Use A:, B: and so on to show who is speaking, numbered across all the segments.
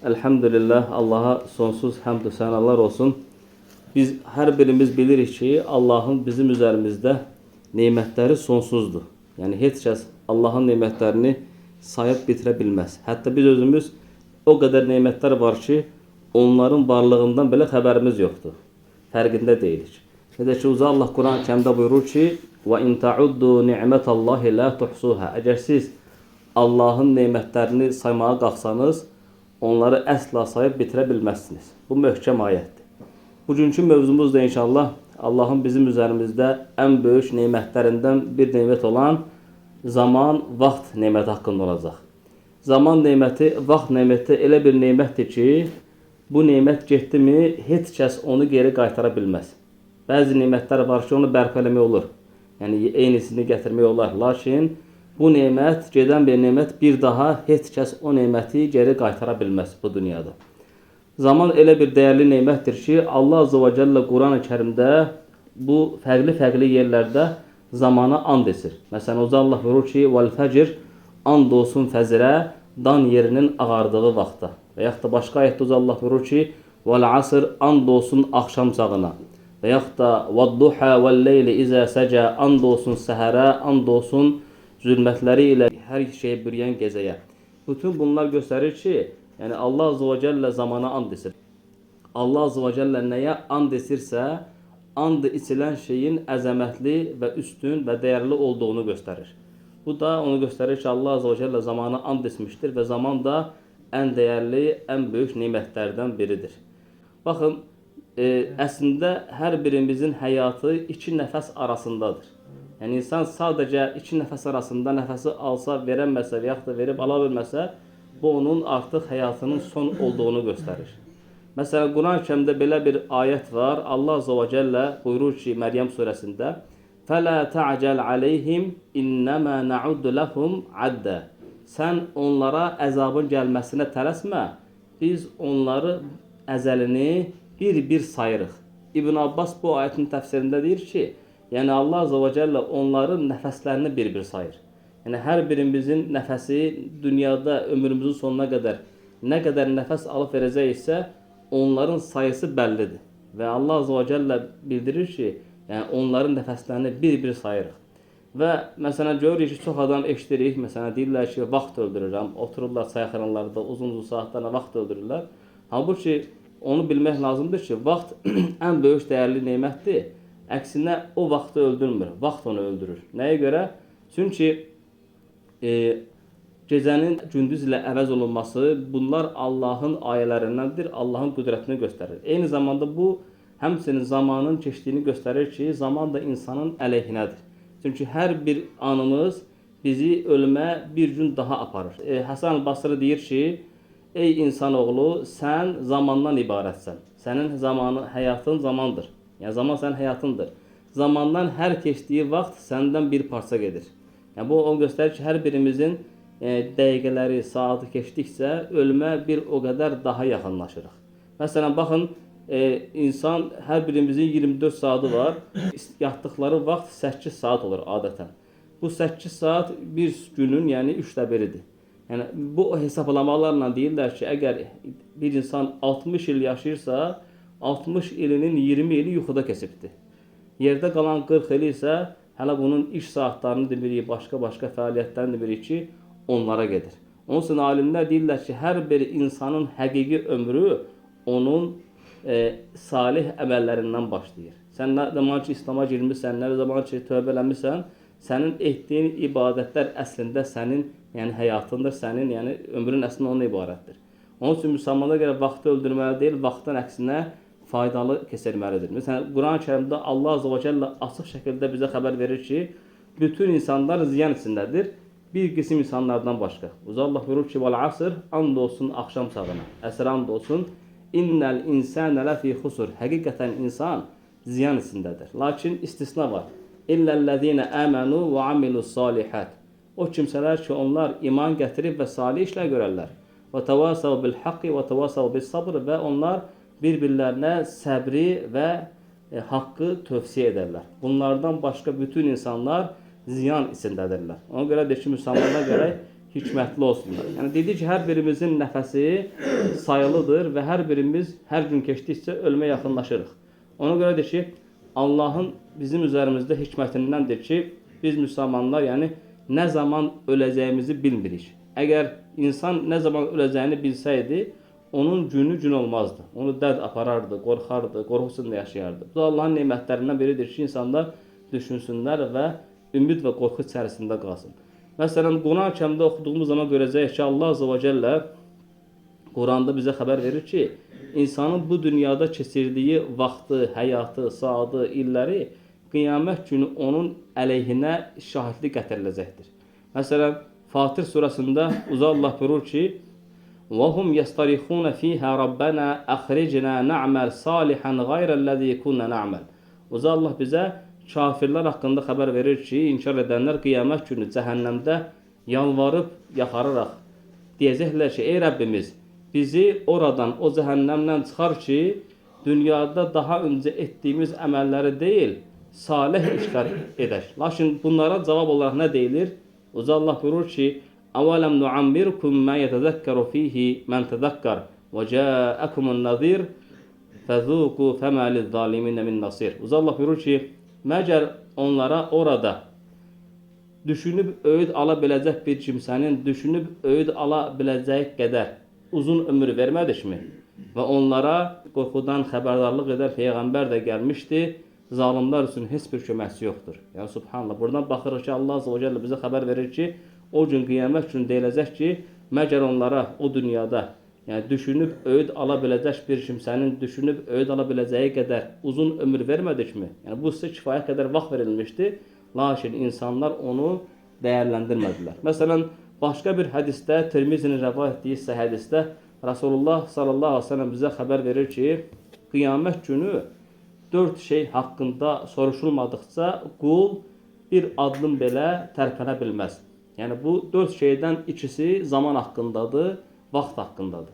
A: Elhamdülillah, Allaha sonsuz həmd-ü sənalar olsun. Biz hər birimiz bilirik ki, Allahın bizim üzərimizdə nemətləri sonsuzdur. Yəni heç kəs Allahın nemətlərini sayıb bitirə bilməz. Hətta biz özümüz o qədər nemətlər var ki, onların varlığından belə xəbərimiz yoxdur. Fərqində deyilik. Necə ki, Uca Allah Quran-ı Kərimdə buyurur ki: "Və in ta'uddu ni'metallahi la tuhsuha." Əgər siz Allahın nemətlərini saymağa qalxsanız, onları əsla sayıb bitirə bilməzsiniz. Bu möhkəm ayətdir. Bugünkü mövzumuz da inşallah Allahın bizim üzərimizdə ən böyük nemətlərindən bir nemət olan zaman, vaxt neməti haqqında olacaq. Zaman neməti, vaxt neməti elə bir nemətdir ki, bu nemət getdimi, heç kəs onu geri qaytara bilməz. Bəzi nemətlər var ki, onu bərpa eləmək olur. Yəni eynisini gətirmək olar. Lakin bu nemət, gedən bir nemət, bir daha heç kəs o neməti geri qaytara bilməz bu dünyada. Zaman elə bir dəyərli nemətdir ki, Allah Azze və Cəllə Quran-ı Kərimdə bu fərqli-fərqli yerlərdə zamana and esir. Məsələn, Uca Allah buyurur ki, "Vəl-fəcr", and olsun fəzirə, dan yerinin ağardığı vaxtda. Və yaxud da başqa ayətdə Uca Allah buyurur ki, "Vəl-asr", and olsun axşam çağına. Və yaxud da "Vəd-duha vəl-leyli izə səcə", and olsun səhərə, and olsun zülmətləri ilə hər şeyi bürüyən gecəyə. Bütün bunlar göstərir ki, yəni Allah Azze və Cəllə zamana and esir. Allah Azze və Cəllə nəyə and esirsə, and içilən şeyin əzəmətli və üstün və dəyərli olduğunu göstərir. Bu da onu göstərir ki, Allah Azze və Cəllə zamana and içmişdir və zaman da ən dəyərli, ən böyük nemətlərdən biridir. Baxın, əslində hər birimizin həyatı iki nəfəs arasındadır. Yəni insan sadəcə iki nəfəs arasında nəfəsi alsa, verəməsə və yaxud da verib ala bilməsə, bu onun artıq həyatının son olduğunu göstərir. Məsələn, Quran-ı Kərimdə belə bir ayət var. Allah Azze və Cəllə buyurur ki, Məryəm surəsində: "Fələ ta'cəl aleyhim innəmə na'uddu ləhum addə." Sən onlara əzabın gəlməsinə tələsmə. Biz onları əzəlini bir-bir sayırıq. İbn Abbas bu ayətin təfsirində deyir ki, yəni Allah Azze və Cəllə onların nəfəslərini bir-bir sayır. Yəni hər birimizin nəfəsi dünyada ömrümüzün sonuna qədər nə qədər nəfəs alıb verəcəksə, onların sayısı bəllidir. Və Allah Azze və Cəllə bildirir ki, yəni onların nəfəslərini bir-bir sayırıq. Və məsələn görürük ki, çox adam eşidirik, məsələn deyirlər ki, vaxt öldürürəm, otururlar çayxanalarda uzun-uzun saatlarla vaxt öldürürlər. Halbuki onu bilmək lazımdır ki, vaxt ən böyük dəyərli nemətdir. Əksinə o vaxtı öldürmür, vaxt onu öldürür. Nəyə görə? Çünki gecənin gündüz ilə əvəz olunması, bunlar Allahın ayələrindəndir, Allahın qüdrətini göstərir. Eyni zamanda bu, həmçinin zamanın keçdiyini göstərir ki, zaman da insanın əleyhinədir. Çünki hər bir anımız bizi ölümə bir gün daha aparır. Həsən Basri deyir ki, ey insanoğlu, sən zamandan ibarətsən. Sənin zamanı, həyatın zamandır. Yəni zaman sənin həyatındır. Zamandan hər keçdiyi vaxt səndən bir parça gedir. Yəni bu onu göstərir ki, hər birimizin dəqiqələri, saatı keçdikcə ölümə bir o qədər daha yaxınlaşırıq. Məsələn, baxın, insan hər birimizin 24 saatı var. Yatdıqları vaxt 8 saat olur adətən. Bu 8 saat bir günün, yəni 3də biridir. Yəni bu hesablamalarla deyirlər ki, əgər bir insan 60 il yaşayırsa, 60 ilinin 20 ili yuxuda keçibdir. Yerdə qalan 40 ili isə hələ bunun iş saatlarını demirik, başqa-başqa fəaliyyətlərini demirik ki, onlara gedir. Onun üçün alimlər deyirlər ki, hər bir insanın həqiqi ömrü onun salih əməllərindən başlayır. Sən nə zaman ki İslama girmisən, nə zaman ki tövbə eləmisən, sənin etdiyin ibadətlər əslində sənin, yəni həyatındır, sənin, yəni ömrün əslində ondan ibarətdir. Onun üçün müsəlmanlar görə vaxtı öldürməli deyil, vaxtın əksinə faydalı keçirməlidir. Məsələn, Quran-ı Kərimdə Allah Azze və Cəllə açıq şəkildə bizə xəbər verir ki, bütün insanlar ziyan içindədir, bir qism insanlardan başqa. Uca Allah buyurur ki, "Vəl-asr", and olsun axşam çağına, əsr and olsun, "İnnəl insənə ləfi xusur." Həqiqətən insan ziyan içindədir. Lakin istisna var. İlləl-ləzīnə əmənu və amilus-salihat. O kimsələr ki, onlar iman gətirib və salih işlər görərlər. Və təvasav bil-haqqi və təvasav bis-sabr, və onlar bir-birlərinə səbri və haqqı tövsiyə edərlər. Bunlardan başqa bütün insanlar ziyan içindədirlər. Ona görə deyir ki, müsəlmanlar gərək hikmətli olsunlar. Yəni dedi ki, hər birimizin nəfəsi sayılıdır və hər birimiz hər gün keçdikcə ölmə yaxınlaşırıq. Ona görədir ki, Allahın bizim üzərimizdə hikmətindəndir ki, biz müsəlmanlar, yəni nə zaman öləcəyimizi bilmirik. Əgər insan nə zaman öləcəyini bilsəydi, onun günü gün olmazdı. Onu dərd aparardı, qorxardı, qorxu içində yaşayardı. Bu da Allahın nemətlərindən biridir ki, insanlar düşünsünlər və ümid və qorxu içərisində qalsın. Məsələn, Quran-ı Kərimdə oxuduğumuz zaman görəcəyik ki, Allah Azze və Cəllə Quranda bizə xəbər verir ki, insanın bu dünyada keçirdiyi vaxtı, həyatı, saatı, illəri qiyamət günü onun əleyhinə şahidlik gətiriləcəkdir. Məsələn, Fatir surəsində Uca Allah buyurur ki: "Və hum yastarixun fiha rabbana axrijna na'mal salihan ğayrə'l-lezî kunna na'mal." Uca Allah bizə kafirlər haqqında xəbər verir ki, inkar edənlər qiyamət günü cəhənnəmdə yalvarıb, yaxararaq deyəcəklər ki, ey Rəbbimiz, bizi oradan, o cəhənnəmdən çıxar ki, dünyada daha öncə etdiyimiz əməlləri deyil, salih işlər edək. Lakin bunlara cavab olaraq nə deyilir? Uca Allah buyurur ki, "Əvələm nuammirkum mə yetəzəkkəru fihi mən təzəkkər və cəəkumun nazir fəzuqu fəmə liz-zaliminə min nasir." Uca Allah buyurur ki, məgər onlara orada düşünüb öyüd ala biləcək bir kimsənin düşünüb öyüd ala biləcəyi qədər uzun ömür vermədikmi? Və onlara qorxudan xəbərdarlıq edən peyğəmbər də gəlmişdi. Zalimlər üçün heç bir köməkçi yoxdur. Yəni subhanallah, buradan baxırıq ki, Allah Azze və Cəllə bizə xəbər verir ki, o gün qiyamət günü deyiləcək ki, məgər onlara o dünyada, yəni düşünüb öyüd ala biləcək bir kimsənin düşünüb öyüd ala biləcəyi qədər uzun ömür vermədikmi? Yəni bu sizə kifayət qədər vaxt verilmişdi, lakin insanlar onu dəyərləndirmədilər. Məsələn, başqa bir hədisdə, Tirmizinin rəvayət etdiyi isə hədisdə Rasulullah sallallahu əleyhi və səlləm bizə xəbər verir ki, qiyamət günü 4 şey haqqında soruşulmadıqca qul bir addım belə tərpənə bilməz. Yəni bu 4 şeydən ikisi zaman haqqındadır, vaxt haqqındadır.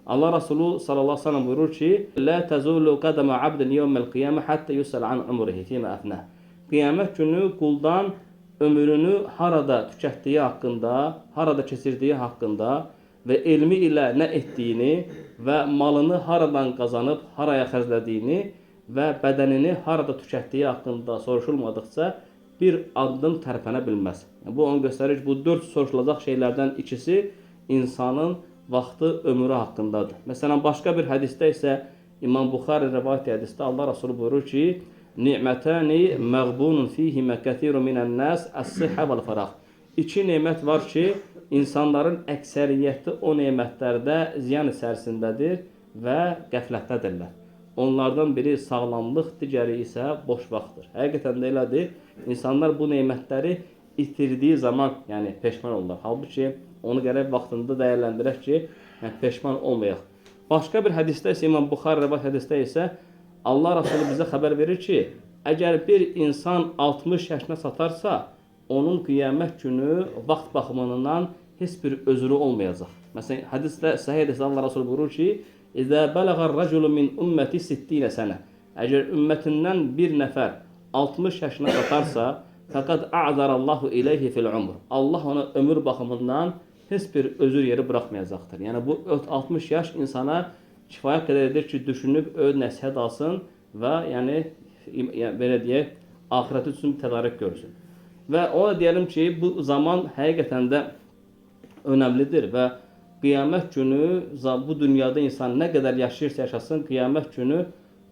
A: Allah Resulü sallallahu əleyhi və səlləm buyurur ki: "La tazulu qadama abdin yawmal qiyamah hatta yusal an umrihi fima afnah." Qiyamət günü quldan ömrünü harada tükətdiyi haqqında, harada keçirdiyi haqqında və elmi ilə nə etdiyini və malını haradan qazanıb, haraya xərclədiyini və bədənini harada tükətdiyi haqqında soruşulmadıqca bir addım tərpənə bilməz. Yəni, bu onu göstərir ki, bu 4 soruşulacaq şeylərdən ikisi insanın vaxtı, ömrü haqqındadır. Məsələn, başqa bir hədisdə isə İmam Buxari rəvayət hədisdə Allah Resulü buyurur ki: "Ni'mətani məğbunun fihimə kəthirun minən-nas əs-sihhə vəl-fərah." İki nemət var ki, insanların əksəriyyəti o nemətlərdə ziyan içərisindədir və qəflətdədirlər. Onlardan biri sağlamlıq, digəri isə boş vaxtdır. Həqiqətən də elədir. İnsanlar bu nemətləri itirdiyi zaman, yəni peşman olurlar. Halbuki onu gərək vaxtında dəyərləndirək ki, yəni peşman olmayaq. Başqa bir hədisdə isə İmam Buxari rəvayət hədisdə isə Allah Resulü bizə xəbər verir ki, əgər bir insan 60 yaşına çatarsa, onun qiyamət günü vaxt baxımından heç bir özrü olmayacaq. Məsələn, hədisdə, səhih hədisdə Allah Resulü buyurur ki, "İzə bələğər rəculu min ümməti sittinə sənə." Əgər ümmətindən bir nəfər 60 yaşına çatarsa, fəqad a'zarallahu ileyhi fil umr. Allah ona ömür baxımından heç bir özür yeri buraxmayacaqdır. Yəni bu 60 yaş insana kifayət qədər edir ki, düşünüb öz nəsihət alsın və yəni belə deyək, axirəti üçün tədarük görsün. Və ona deyəlim ki, bu zaman həqiqətən də önəmlidir və qiyamət günü bu dünyada insan nə qədər yaşayırsa yaşasın, qiyamət günü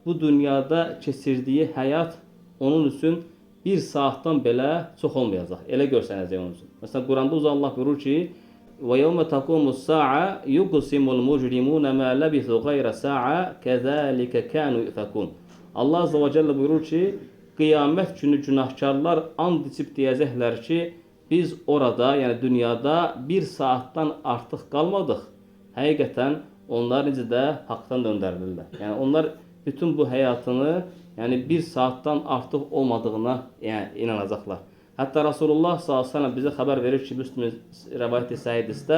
A: bu dünyada keçirdiyi həyat onun üçün bir saatdan belə çox olmayacaq. Elə görsənəcək onun üçün. Məsələn, Quranda Uca Allah buyurur ki: "Və yevmə taqumus sa'a yuqsimul mujrimuna ma labisu gayra sa'a kəzəlikə kanu yufakun." Allah azza və cəllə buyurur ki, qiyamət günü günahkarlar and içib deyəcəklər ki, biz orada, yəni dünyada bir saatdan artıq qalmadıq. Həqiqətən onlar necə də haqdan döndərilirlər. Yəni onlar bütün bu həyatını, yəni bir saatdan artıq olmadığına yəni inanacaqlar. Hətta Rasulullah sallallahu əleyhi və səlləm bizə xəbər verir ki, Müslim rəvayət səhih hədisdə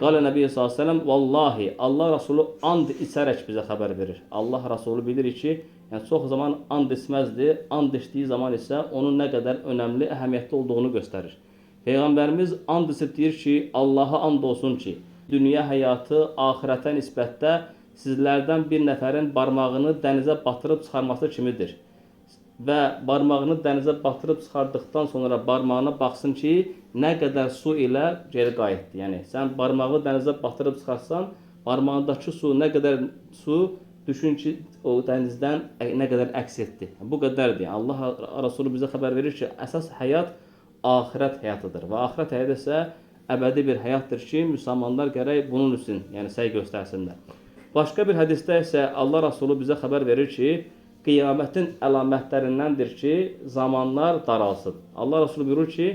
A: Qalə Nəbi sallallahu əleyhi və səlləm, vallahi Allah Rasulü and içərək bizə xəbər verir. Allah Rasulü bilir ki, yəni çox zaman and içməzdi. And içdiyi zaman isə onun nə qədər önəmli, əhəmiyyətli olduğunu göstərir. Peyğəmbərimiz and içib deyir ki, Allaha and olsun ki, dünya həyatı axirətə nisbətdə sizlərdən bir nəfərin barmağını dənizə batırıb çıxarması kimidir. Və barmağını dənizə batırıb çıxardıqdan sonra barmağına baxsın ki, nə qədər su ilə geri qayıtdı. Yəni, sən barmağı dənizə batırıb çıxarsan, barmağındakı su nə qədər su, düşün ki, o dənizdən nə qədər əks etdi. Bu qədərdir. Yəni, Allah Rasulü bizə xəbər verir ki, əsas həyat axirət həyatıdır. Və axirət həyatı isə əbədi bir həyatdır ki, müsəlmanlar gərək bunun üçün, yəni səy göstərsinlər. Başqa bir hədisdə isə Allah Rasulü bizə xəbər verir ki, qiyamətin əlamətlərindəndir ki, zamanlar daralsın. Allah Rasulü buyurur ki,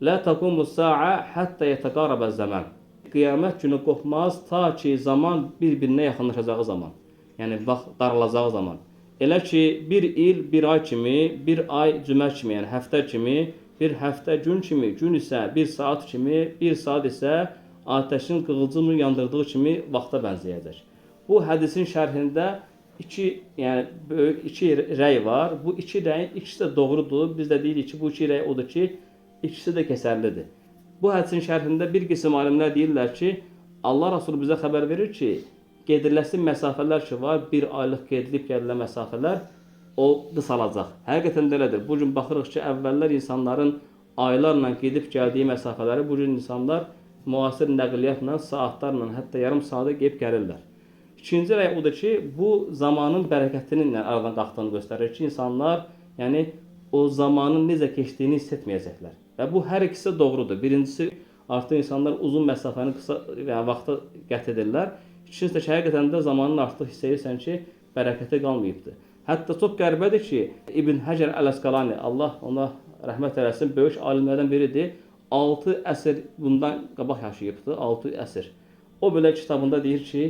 A: Lə taqumu sa'a həttə yetəqarabə zaman. Qiyamət günü qopmaz ta ki zaman bir-birinə yaxınlaşacağı zaman. Yəni vaxt daralacağı zaman. Elə ki bir il bir ay kimi, bir ay cümə kimi, yəni həftə kimi, bir həftə gün kimi, gün isə bir saat kimi, bir saat isə atəşin qığılcımını yandırdığı kimi vaxta bənzəyəcək. Bu hədisin şərhində iki, yəni böyük iki rəy var. Bu iki rəyin ikisi də doğrudur. Biz də deyirik ki, bu iki rəy odur ki, ikisi də keçərlidir. Bu hədisin şərhində bir qism alimlər deyirlər ki, Allah Rasulü bizə xəbər verir ki, gediləsi məsafələr ki var, bir aylıq gedilib gəlilən məsafələr o qısalacaq. Həqiqətən də elədir. Bu gün baxırıq ki, əvvəllər insanların aylarla gedib gəldiyi məsafələri bu gün insanlar müasir nəqliyyatla, saatlarla, hətta yarım saata gedib gəlirlər. İkinci rəy odur ki, bu zamanın bərəkətinin aradan qalxdığını göstərir ki, insanlar yəni o zamanın necə keçdiyini hiss etməyəcəklər. Və bu hər ikisi də doğrudur. Birincisi, artıq insanlar uzun məsafəni qısa yəni vaxta qət edirlər. İkincisi də ki, həqiqətən də zamanın artıq hiss edirsən ki, bərəkəti qalmayıbdır. Hətta çox qəribədir ki, İbn Həcər Əl-Əsqalani, Allah ona rəhmət eləsin, böyük alimlərdən biridir. 6 əsr bundan qabaq yaşayıbdır, 6 əsr. O belə kitabında deyir ki,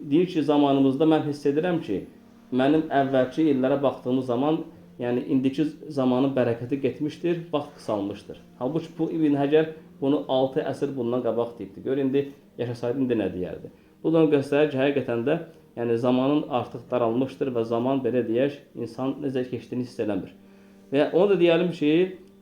A: deyir ki, zamanımızda mən hiss edirəm ki, mənim əvvəlki illərə baxdığımız zaman, yəni indiki zamanın bərəkəti getmişdir, vaxt qısalmışdır. Halbuki bu İbn Həcər bunu 6 əsr bundan qabaq deyibdir. Gör indi yaşasaydı indi nə deyərdi? Bu da göstərir ki, həqiqətən də yəni zamanın artıq daralmışdır və zaman belə deyək, insan necə keçdiyini hiss eləmir. Və onu da deyəlim ki,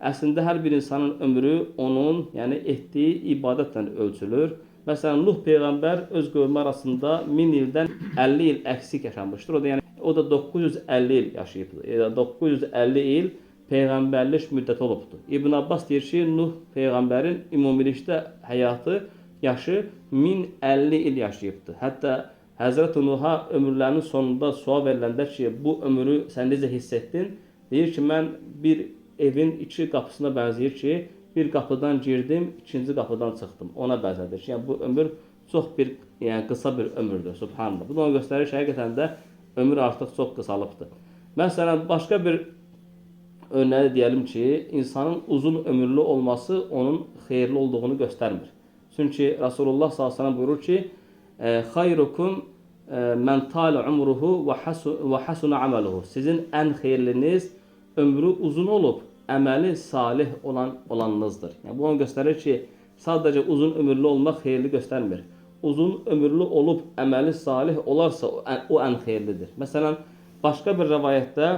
A: əslində hər bir insanın ömrü onun, yəni etdiyi ibadətlə ölçülür. Məsələn, Nuh peyğəmbər öz qövmü arasında 1000 ildən 50 il əksik yaşamışdır. O da yəni o da 950 il yaşayıbdır. Yəni 950 il peyğəmbərlik müddəti olubdur. İbn Abbas deyir ki, Nuh peyğəmbərin ümumilikdə həyatı, yaşı 1050 il yaşayıbdır. Hətta Həzrət Nuha ömürlərinin sonunda sual veriləndə ki, bu ömrü sən necə hiss etdin? Deyir ki, mən bir evin iki qapısına bənzəyir ki, bir qapıdan girdim, ikinci qapıdan çıxdım. Ona bənzədir ki, yəni bu ömür çox bir, yəni qısa bir ömürdür. Subhanallah. Bu da onu göstərir ki, həqiqətən də ömür artıq çox qısalıbdır. Məsələn, başqa bir örnəyi deyəlim ki, insanın uzun ömürlü olması onun xeyirli olduğunu göstərmir. Çünki Rasulullah sallallahu əleyhi və səlləm buyurur ki, xayrukum men tala umruhu və hasuna amaluhu. Sizin ən xeyirliniz ömrü uzun olub, əməli salih olanınızdır. Yəni bu onu göstərir ki, sadəcə uzun ömürlü olmaq xeyirli göstərmir. Uzun ömürlü olub əməli salih olarsa o ən xeyirlidir. Məsələn, başqa bir rəvayətdə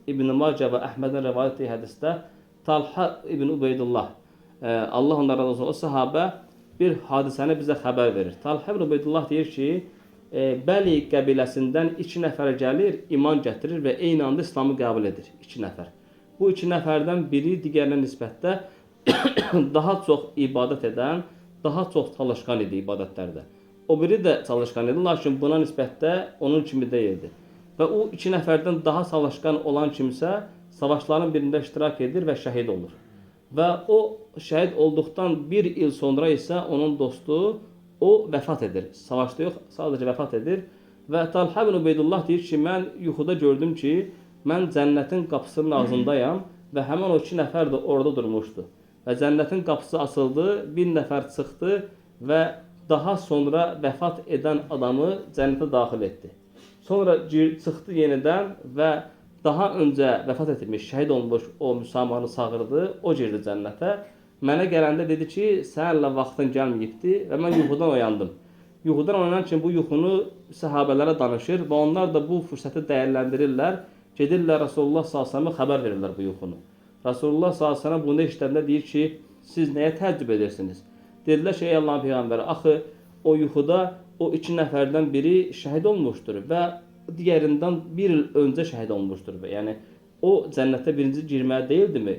A: İbn Macə və Əhmədin rəvayət etdiyi hədisdə Talha İbn Ubeydullah, Allah onlardan razı olsun, o sahabə bir hadisəni bizə xəbər verir. Talha İbn Ubeydullah deyir ki, Bəli qəbiləsindən 2 nəfər gəlir, iman gətirir və eyni anda İslamı qəbul edir. 2 nəfər. Bu 2 nəfərdən biri digərinə nisbətdə daha çox ibadət edən, daha çox çalışqan idi ibadətlərdə. O biri də çalışqan idi, lakin buna nisbətdə onun kimi deyildi. Və o 2 nəfərdən daha çalışqan olan kimsə savaşların birində iştirak edir və şəhid olur. Və o şəhid olduqdan bir il sonra isə onun dostu o vəfat edir. Savaşda yox, sadəcə vəfat edir. Və Talha ibn Ubeydullah deyir ki, mən yuxuda gördüm ki, mən cənnətin qapısının ağzındayam və həmin o 2 nəfər də orada durmuşdu. Və cənnətin qapısı açıldı, bir nəfər çıxdı və daha sonra vəfat edən adamı cənnətə daxil etdi. Sonra çıxdı yenidən və daha öncə vəfat etmiş, şəhid olmuş o müsəlmanı çağırdı, o girdi cənnətə. Mənə gələndə dedi ki, səninlə vaxtın gəlməyibdi və mən yuxudan oyandım. Yuxudan oyanan kimi bu yuxunu səhabələrə danışır və onlar da bu fürsəti dəyərləndirirlər. Gedirlər Rasulullah sallallahu əleyhi və səlləmə xəbər verirlər bu yuxunu. Rasulullah sallallahu əleyhi və səlləm bunu eşidəndə deyir ki, siz nəyə təəccüb edirsiniz? Dedilər ki, ey Allahın peyğəmbəri, axı o yuxuda o iki nəfərdən biri şəhid olmuşdur və digərindən bir il öncə şəhid olmuşdur. Yəni o cənnətə birinci girməli deyildimi?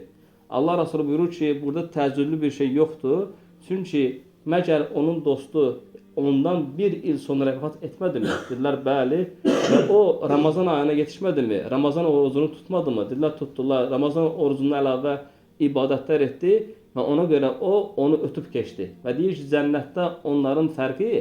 A: Allah Resulü buyurur ki, burada təəccüblü bir şey yoxdur. Çünki məgər onun dostu ondan bir il sonra vəfat etmədimi? Dedilər, bəli. Və o Ramazan ayına yetişmədimi? Ramazan orucunu tutmadı mı? Dedilər, tutdular. Ramazan orucundan əlavə ibadətlər etdi və ona görə o onu ötüb keçdi. Və deyir ki, cənnətdə onların fərqi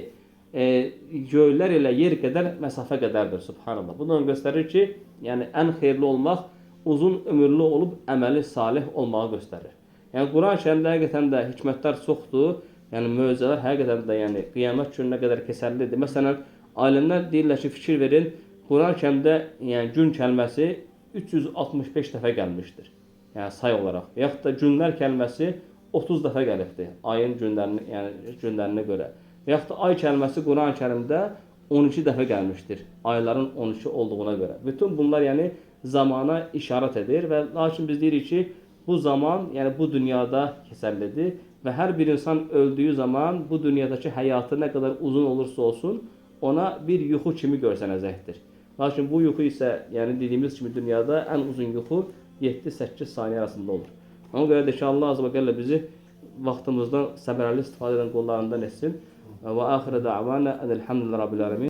A: göylər ilə yer qədər məsafə qədərdir. Subhanallah. Bu da onu göstərir ki, yəni ən xeyirli olmaq uzun ömürlü olub əməli salih olmağı göstərir. Yəni Quran-ı Kərimdə həqiqətən də hikmətlər çoxdur. Yəni möcüzələr həqiqətən də yəni qiyamət gününə qədər keçərlidir. Məsələn, alimlər deyirlər ki, fikir verin, Quran-ı Kərimdə yəni gün kəlməsi 365 dəfə gəlmişdir. Yəni say olaraq. Və yaxud da günlər kəlməsi 30 dəfə gəlibdir ayın günlərini, yəni günlərinə görə. Və yaxud da ay kəlməsi Quran-ı Kərimdə 12 dəfə gəlmişdir. Ayların 12 olduğuna görə. Bütün bunlar yəni zamana işarət edir və lakin biz deyirik ki, bu zaman, yəni bu dünyada keçərlidir və hər bir insan öldüyü zaman bu dünyadakı həyatı nə qədər uzun olursa olsun, ona bir yuxu kimi görsənəcəkdir. Lakin bu yuxu isə, yəni dediyimiz kimi dünyada ən uzun yuxu 7-8 saniyə arasında olur. Ona görə də ki, Allah azə və cəllə bizi vaxtımızdan səmərəli istifadə edən qullarından etsin. Və axirə da'vana enelhamdülillahi rabbil alamin.